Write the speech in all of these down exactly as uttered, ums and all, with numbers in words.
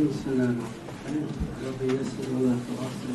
السلام عليكم. ربي ييسر ولا تعسر.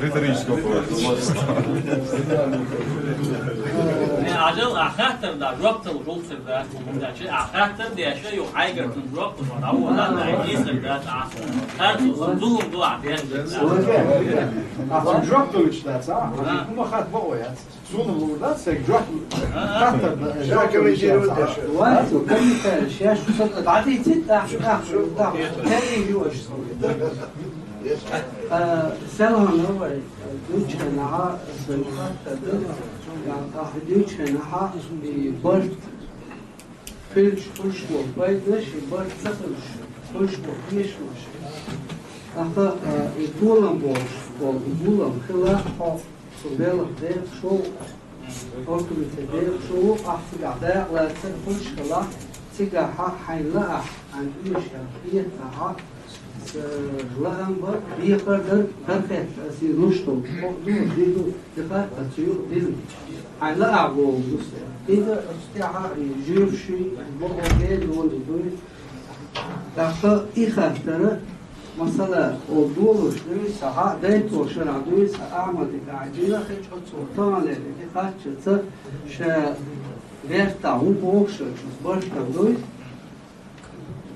Риторический вопрос. Ажал ахаттар да, жоп тал жолцар да. Чи ахаттар да, ша ю хайгар тун жоп тал, а вот да, да, исар да, а. Хар ту зулум ду а, да. А тун жоп тал иш да, а? Кума хат бо ояц. Зулум лур да, сек жоп. Хаттар да, жоп тал иш да. Ва, су, комментарий, ша шу сат да, да, цит, да, да, да. Тери ю аш. Э, Селхан Ровай, дучхе наха, Селхан Ровай, дучхе наха, и барт, хилч, хуш, хо, пайдаш, и барт, сахалш, хуш, хо, ешуш. Аха, э, и гулам бош, гол, и гулам, хила, хо, су белах, де, шо, Ортугу ца дер, шу ахцигахь дакъа лаьцар хуьлуш хилахь, цигахьа хьайн лаахь, хьайн уьйраш ян хетахьа, лаам бар, бекхар дар, хӀара хетта аса иза луш долу, хӀокху дуьхьа дийр ду, тӀаккха аса цу юкъа дина. Хьайн лаахь боху ду со. Иза аса тӀаьхьа и жоьпаш, боху, хӀара долу дуй. ТӀаккха и хаттара, масала, оха долуш дуьйцу хьан, дайтолу шарахь дуьйцу хьан, Ахьмадик ахь дина хилча, оцо тахана леррина и хаттаца ша бертахь ву бохуш, оцу бартах дуй.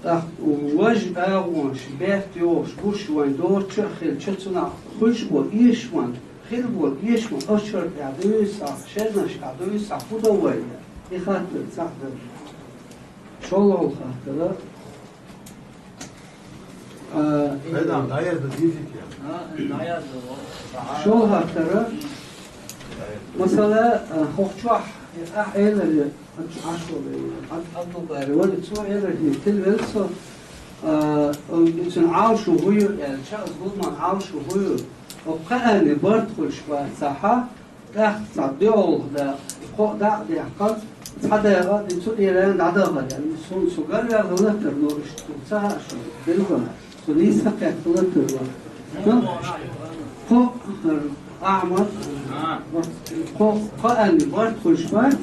ТӀаккха важа агӀонаш, берт йохуш, гуш вайн доцуш а хилча, цунах хуьлуш бо эшаман, хир бо эшаман, оцу шарахь дуьйцу хьан, шернаш тӀехь дуьйцу хьан, хӀун до вай? И хаттар цхьаъ дара. ШолгӀа хаттара, а, Айда, дӀаязда, дийзийта. А, дӀаязда, вот. ШолгӀа хаттара, масала, а, хӀокху чохь, ахь элира, Ӏаш-, Ӏаш вара, Ӏаб-, Ӏабдулбари вара, цо элира, хӀинца тилвелла со, а, цуьнан Ӏалашо хӀун ю аьлча, аса гулман Ӏалашо хӀун ю? Оцу кхаанне барт хуьлуш бацахьа, тӀаккха цхьа дуьхьалха дакъа, кхоъ дакъа даьккхина, цхьа дакъа а ди цу тӀера дӀадахана. Суна со гарваьлла латар ло, иштта ца хаьа шуна, билггала. Со нийса кхетта латар ло. Со кхоъ, Ахьмад, кхоъ, кхоъ аьлла барт хуьлуш бац,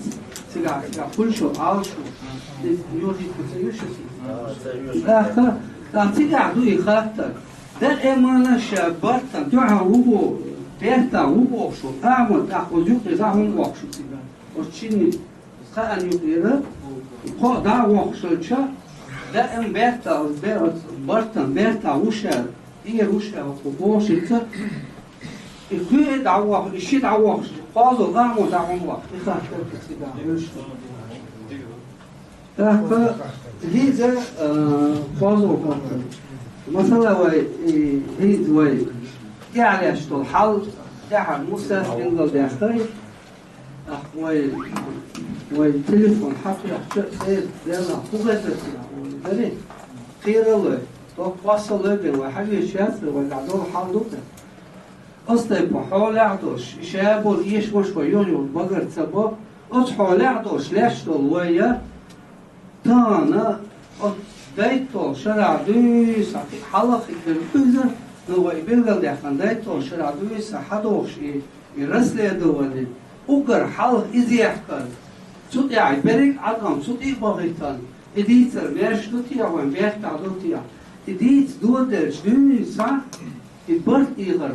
цигахь, цигахь хуьлуш йолу Ӏалашо. Иза йохийта ца ю шуьца? ТӀаккха, тӀаккха цигахь ду и хаттар. Даимана ша бартан дуьхьал ву бо-, бертан ву бохуш ву, амма тӀаккха оцу юкъе дӀа хӀунда воккхуш ву цигахь? Оцу шинна кхаанна юкъера, кхоъ дӀа а воккхуш хилча, даим бертан, бер-, бартан бертан ву ша, тӀера ву ша, хӀокху бохуш хилча, и кхоъ дӀа а воккхуш, и ши дӀа а воккхуш, кхозлагӀа а дӀа хӀунда воккхуш, и хаттар цигахь хьоьжуш. ТӀаккха хӀинца, а, кхозлагӀа хаттар. Масала, вай, и, хӀинца вай тӀаьхьа лаьтташ долу хьал, тӀаьхьа Мусас билгалдаьккхира, тӀаккха вай, вай телефон хьакхехча а, цӀера, Делахь, хӀун хезара, тӀаьхьа вай дарий? Кхералой, тӀаккха кхоссалой бен, вай хьажийша яцара, вай дӀа долу хьал ду-кх. Оцу тайпа хьолехь а долуш, и ша болу эшамаш вай юха-юха багар ца бо, оцу хьолехь а долуш лаьтташ долу вай яр, тахана оцу дайтталгӀа шарахь дуьйцу хьан, кхин а хьалха хир ду иза, но вай билгалдаьккхина дайтталгӀа шарахь дуьйцу хьан хьадохуш и, и расследование, уггар хьалха иза яьккхар, цу тӀехь и берриг а Ӏаткъам цу тӀе а бахийтина, и дийцар маьрша ду техьа вайн бертахь ду техьа, и дийца доделча дуьйна схьа, и барт ийгӀар,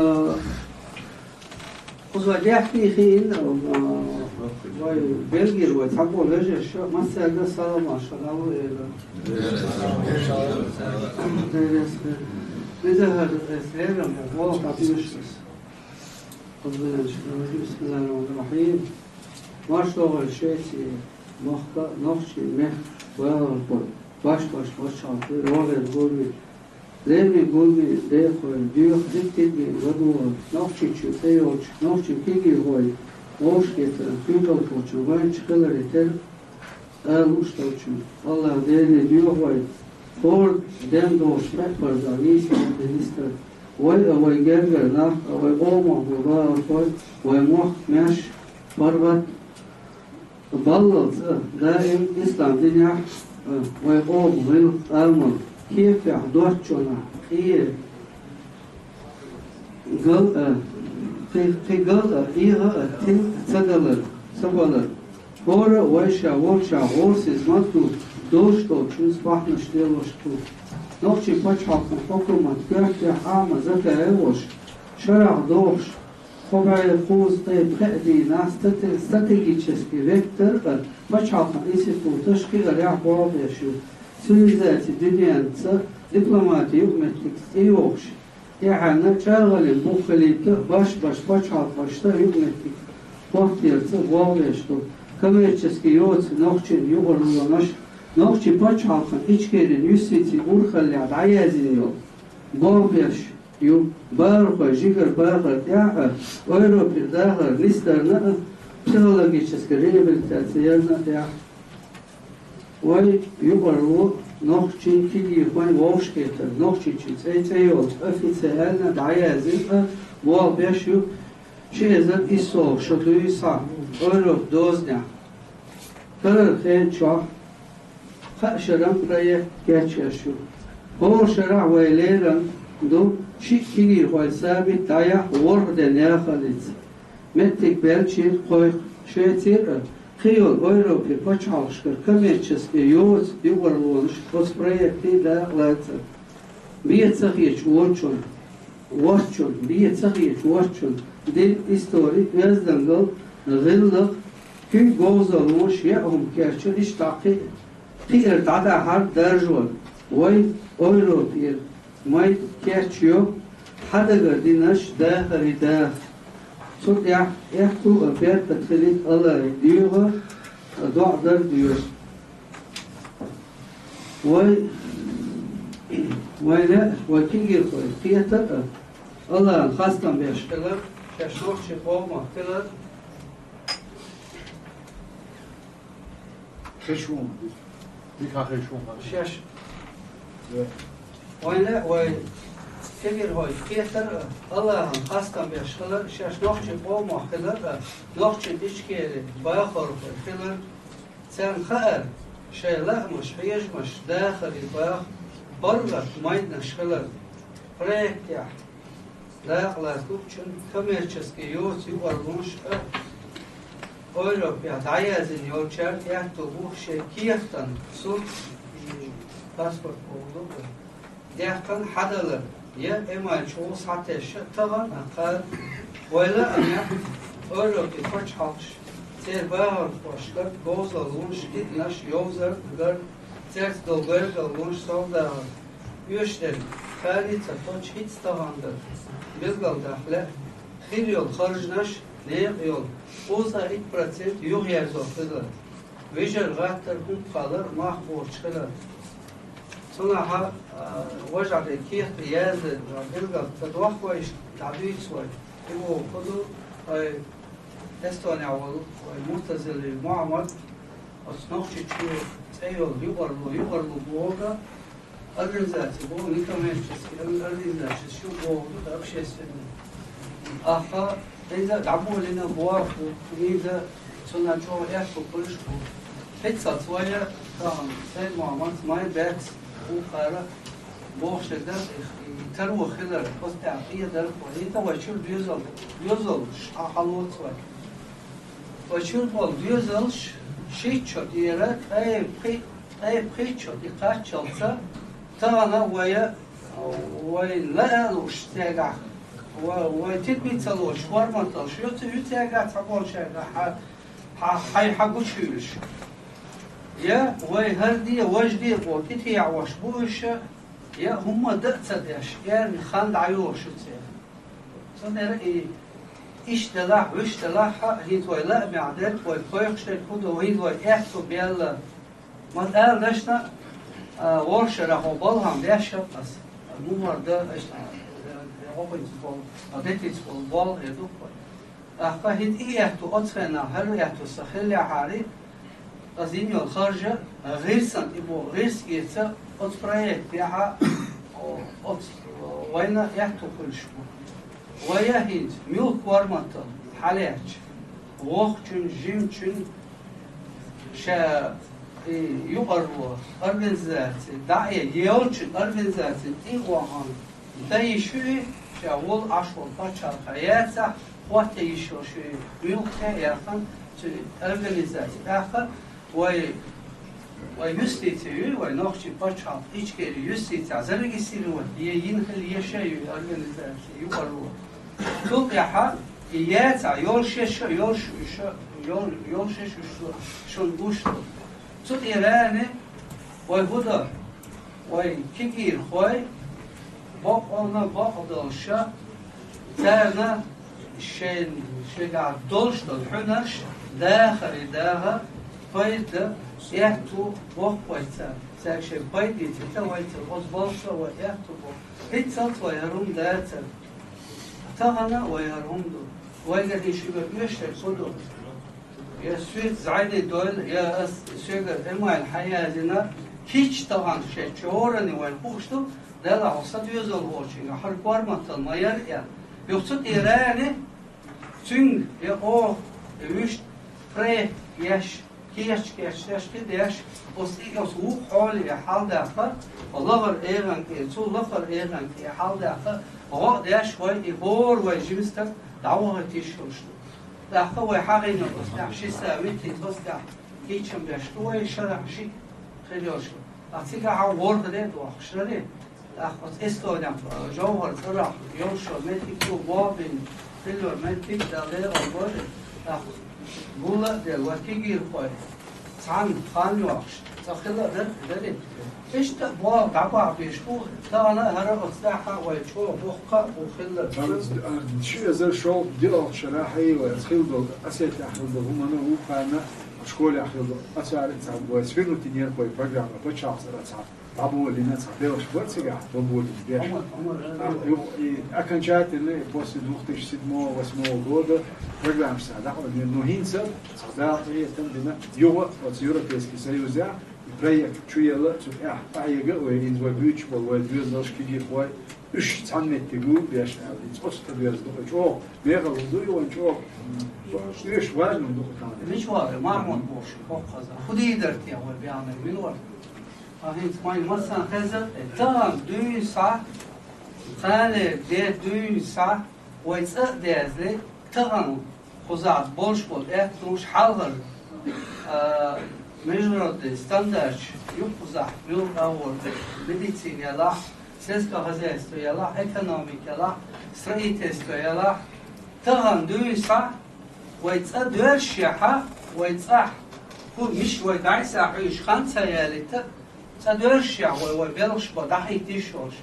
А, кхуза дехкий хиин, а, вай Бельгийра вай цхьаболу вежарша массаьрга салам маршалла аьлла. Деррес бер. Иза хӀара эс хӀерам боху, дӀадуьйшу ас. Бисмиллахир-рахманир-рахим. Маршалла Швецин махка, нохчийн мехкан валархой, баш-баш пачхьалкхе, рогӀера гуламе, лераме гуламе, декхой, доьху дика-дика ладогӀар, Нохчийчоь цӀе йолчу нохчийн кегийрхойн вовшахкхетаран куьйгалхочун гӀоьнча хиларе терра, ала лууш долчу АллахӀ Деле доьху вай, хӀора ден долчу пхеа парзах нийса нисдар. Вай а, вай гергара нах а, вай къомах болу бахархой, вай мохк, маьрша, паргӀат а, баллалц а, даим ислам динехь а, вай къоман гӀиллакх-амал, кепехь доцчунах къе гал а, кхин, кхин гал а, эгӀа а тин ца далар, ца балар. ХӀора а вайша волчохь гӀорасиз ма ду, долуш долчунца бахьанаш лелош ду. Нохчийн пачхьалкхан хьукумат коьртехь Ахьмад Закаев волуш, шарахь дохуш, кхо бӀе кхузткъе пхеа дийнахь стати-, стратегический вектор а, пачхьалкхан институташ кхиарехь болх беш ю. Цивилизаци дуьненца дипломати юкъаметтигца тӀейогӀуш, тӀаьхьенна чӀагӀаллин буххалийтта баш-баш пачхьалкхашца юкъаметтиг хӀоттарца болх беш ду. Коммерчески йоцу нохчийн юкъарлонаш, нохчийн пачхьалкхан Ичкерин юстицин урхаллехь дӀаяздина йолу болх беш ю. Бахархой жигара бахар тӀехь а, Европера дахар нисдарна а, психологически реабилитаци ярна а тӀехь. Вай юкъарло нохчийн кегийрхойн вовшахкхетар, Нохчийчоь цӀе, цӀе йолчу официально дӀаяздина а болх беш ю ши эзар иссалгӀа шо дуй схьа Европан дозанехь. Карарчу хенан чохь кхаа шарахь проект кечъеш ю. ХӀора шарахь вай лерам ду шиъ кегийрхойн саммит дӀаяхьа ворхӀ ден яхаллица. Меттиг беллачуьра кхойкху Швецера а, кхин йолу Европин пачхьалкхашкара коммерчески йоцу юкъарлонаш оцу проекте дакъа лаьцна. Бен ца хеташ воцчунна, воцчунна, бен ца хеташ воцчунна дин, истори, оьздангалла, гӀиллакх, куьг, говзаллаш, яа хӀума кечъян, иштта кхин а, кхиар дӀадахьар даржор. Вай Европера майда кечйо хьан дагара динарш дахаре даха. Цу тӀехь аьтту а беркат хилийта АллахӀе доьху, доӀа дар доьшу. Вай, вай лаьа, вай кегийрхой кхетар а, АллахӀана хастам беш хилар, шаьш нохчийн къомах хилар. Хешун. Дика хешун. Шаьш. Э. Вайна вай кегийрхой кхетар а, АллахӀана хастам беш хилар, шаьш нохчийн къомах хилар а, нохчийн Ичкери бахархой хилар. Царна хаьара шайн лаамаш, хьежамаш дахаре баха паргӀат майданаш хилар. Проектехь дакъа латточун коммерчески йоцу юкъарлонаш а Европехь дӀаяздина йолчаьрга аьтту бу шайн кехатан сурт, паспорт боху ду, даьккхина хьадалар, я эмай чӀогӀа схьатесча а тахана а кхара. Вай лаамехь Европин пачхьалкхаш церан бахархошкара говзаллонаш, хӀиънаш, йовзар а гар, цаьрца долу гергарлонаш совдахар оьшуш дерг, кхане а ца кхочу хӀинца тахана дара. Билгалдаккха лаьа, хир йолу харжанаш, некъа йолу кхузткъе итт процент юхаерзо хилар. Вежарий гӀаттар, хӀума кхаллар мах боцуш хилар. Цунах а, важа де кехат яздан, билгалдаккха дохко иштта дӀадуьйцу вай. И боху ду, вай Эстонехь волу вай Муртазалиев Мухьаммад, оцу Нохчийчоь цӀе йолу юкъарло, юкъарло боху организаци боху, некоммерческий организаци ю боху ду, общественный. Аха, иза дӀаболийна боху, иза цунна чӀогӀа аьтту хуьлуш бу. ХӀинцалц вай, тахана Сайд-Мухьаммад, май бац, вукхара бохуш дара, и таро хилар, оцу тӀехь къедар, вай хӀинца вай чуьра доьзал, доьзалш хьа-, хьалоцу вай. Вай чуьра болу доьзалш шийтта шо тӀера, ткъе пхи-, ткъе пхийтта шо тӀе кхаччалца, тахана вай, вай лаа лууш цигахь, ва-, вай тидам ца лоцуш, форматалш ю ца, ю цигахь цхьаболчаьрга хьа-, хьа-, хьай хьагучуьйлуш. Я вай хӀара де, важа де боху тӀетеӀош бу уьш, я хӀумма дан а ца деш, эрна хан дӀайохуш ю цигахь. Цундела и иштта делахь, вуьш делахь, хӀинца вай лаамехь дерг, вай кхойкхуш дерг хӀун ду, хӀинца вай аьтту белла. Ма ала дашна, а, ворхӀ шарахь хьо балхам беш аса. МухӀар дан, аша, а, гӀокхуьнца болу, а, детица болу болх хир ду вай. ТӀаккха хӀинца и аьтту оцу хенахь, хӀара аьтту сан хиллехьара, аса йина йолу харжа, гӀирсан тӀе боху, гӀирс эца оцу проектехь, о, оцу, о, вайна аьтту хуьлуш бу. Вай а хӀинца муьлхха форматал хьалаьцча, воккхачун, жимачун, ша и юкъарло организаци, дӀа а йолчун организацин тӀе а вахана, дан йиш ю и, ша волу Ӏаш волу пачхьалкх яцахь, хӀотта йиш йолуш ю и, муьлхха а яхана, цу организаци тӀаккха, вай, вай юстици ю, вай нохчийн пачхьалкх, Ичкери юстици, зарегистрировать е йина хила еш а ю организаци, юкъарло. Цул тӀаьхьа и яцахь, йолуш еш а, йолуш уьш а, йол-, йолуш еш уьш шун гуш ду. Цу тӀера а вай хӀун дан? Вай кегийрхой, бакъонан бакъдолуша, царна шайн, шайгахь долуш долу хьуьнарш дахаре даха, пайда, аьтту боккху вай царна. Цаьрга шайн пайда эцийта вай царна, оцу балхашца вай аьтту боккху. ХӀинццалц вай хӀара хӀума дацара. Тахана вай хӀара хӀума ду. Вайгара и шуьгара оьшург хӀун ду? Я соьца зӀене дойла, я ас соьгара эмайл хьаязйина, кийча тахана шайн чу хӀоранна вайна хууш ду, Дала хьо сан доьзал волчуьнга хӀара корматал ма яра аьлла. Юха цу тӀера а, цуьнга я оха, я вуьшта проект еш, кечаш-кечаш деш, кхидӀа деш, оцу и оцу вукху хьоле хьаладаккха, лахара эгӀан тӀе, цу лахара эгӀан тӀе хьаладаккха, гӀо а деш вай, и хӀора вай жима стаг дӀавахийта йиш йолуш ду. ТӀаккха вай хьагӀийна оцу тӀехь ши са витийта, оцу тӀехь кийчам беш ду вай, шарахь шиъ хир йолуш ду. Ткъа цигахь ворхӀе а дохкуш дарий? ТӀаккха оцу Эстонехь, а, жовхӀар цӀарахь йолуш йолу меттиг ду, бобин хилла йолу меттиг, Дала лерам бойла. ТӀаккха гул а делла, вай кегийрхой, цхьаьна хан йоккхуш, цкъа хила а дара, дарий? Иштта а болх дӀабахьа безаш бу, тахана а хӀара оцу тӀехь а вай чӀогӀа боккха а бу хилла. Ши эзар шовзткъе диъалгӀачу шарахь а вай аса хилла долу, Осетехь хилла долу хӀуманна, вукхарна, школехь хилла долу, аса цхьа вай свернуть йинера вай программа, пачхьалкх цӀарахь цхьа дӀаболийна, цхьа белхаш бара цигахь, баболийна беш. Ӏумар, Ӏумар, А, ю-, и окончательно после двух тысяч седьмого, восьмого года программа цхьа дӀахьо, ну, хӀинца цхьа Дала къинхетам бина, юха оцу Европейский Союзехь и проект чу елла, цу тӀехь къахьега а вай, иза вай буьйцуш болу вай доьзалш, кегийрхой, уьш цхьана меттиг ву беш аьлла, иза оцу тӀе доьзна ду, чӀогӀа мехала ду и вайн чӀогӀа, уьш важно ду. Мича вара Махьмуд бохуш, хӀокхуза? ХӀун дийр дара те вай баьхнарг, мила вара? Ткъа хӀинца вайн массарна хеза, тахана дуьйна схьа, кхане де дуьйна схьа, вай цӀа а дезле, тахана кхузахь болуш болу аьттонаш хьалхара, а, международный стандарташ ю кхузахь, муьлхха а волу медицина ялахь, сельское хозяйство ялахь, экономика ялахь, строительство ялахь, тахана дуьйна схьа, вай цӀа доьршехьа, вай цӀахь, хӀун миш вай дӀасахьуьйсуш хан ца ялийта, цӀа доьршехь вай, вай белхаш бан дӀахӀитта йиш йолуш.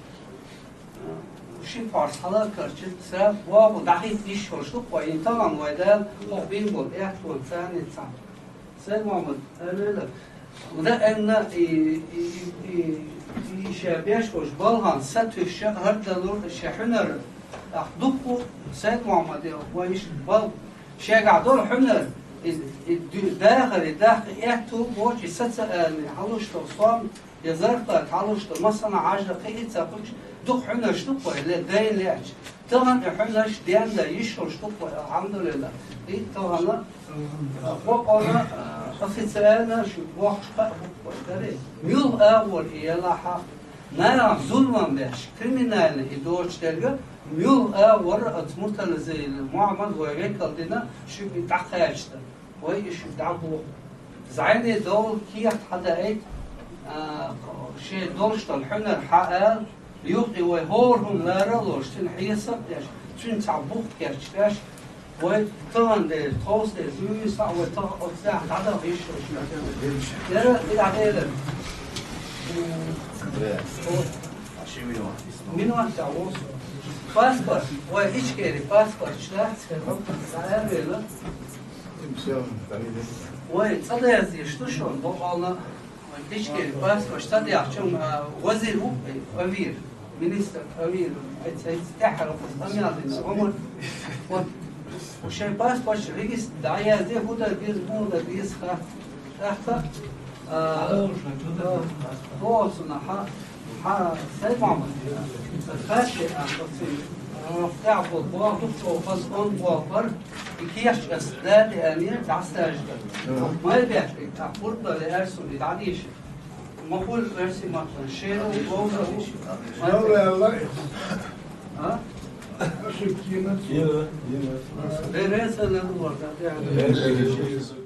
Ши пхьорс хьала а карча, цара боху дӀахӀитта йиш йолуш ду-кх вай, и тахана вай Дала хӀокху бина болу аьттонца царна цхьаьна. Сайд-Мухьаммад, аьлла, дан аьнна, и, и, и, и, и ша беш болчу балхана сатуьйсуш хӀара далур шен хьуьнар, тӀаккха дуккха Сайд-Мухьаммад вай иштта бал-, шегахь долу хьуьнар, и, и ду-, дахар, и дахка аьтту бохучу, и са ца алий, хьалуш долу сом, я зарплата хьалуш долу, массанхьа хьажа кхин а ца хуьлуш, дукха хьуьнарш ду-кх вай, ле, дайн лаьтташ. Тахана хьуьнаш денда йиш йолуш ду-кх вай, алхьамдулиллахӀ. И тахана, а, бокъонна, а, официально шу бохуш кхаъ бу-кх вай, дарий? Муьлха агӀор и елахь а, нагахь зулам беш, криминальный и доцуш дерг, муьлха агӀор оцу Мурталазиев Мухьаммад вай векал дина, шу и дӀакхача дара. Вай и шу дӀабоху. ЗӀене довла кехат хьадаийта, а, шен долуш долу хьуьнар хьаала, юха и вай хӀора хӀума лара а лоруш, цуьнан хьесап а деш, цуьнан цхьа бух кечбеш, вай тахана дера, тховса дера, дуьйна схьа а вай тахана оцу тӀехь дӀадаха йиш йолуш. Яра и дӀаделира. Минот тӀехь ву со. Паспорт, вай Ичкери паспорт дац, дӀаэрвелла. Вай цӀа деза деш ду шуна, бакъалла, вай Ичкери паспорт ца дехча, а, вазир ву, э, Авир, министр Авир, эц-, эц-, тӀаьхьара къамел дина, Ӏумар. Вот. Шайн паспорт регистр дӀаязде, хӀун дар беза, муха дар беза, ха. ТӀаккха, а, оцунах, хьан, хьан, Сайд-Мохьмад, хатте, а, оцу, а, тӀехь болу боху, оцу он болу бар, и кехаташ ас дали аьллера, дӀасаьжда. Мгм. Май бехке, а, хурдале аьрсу, и дӀадийша. Ма хуьлу оьрсийн маттана, шен вовза ву. А? Берен санна вара, да, да.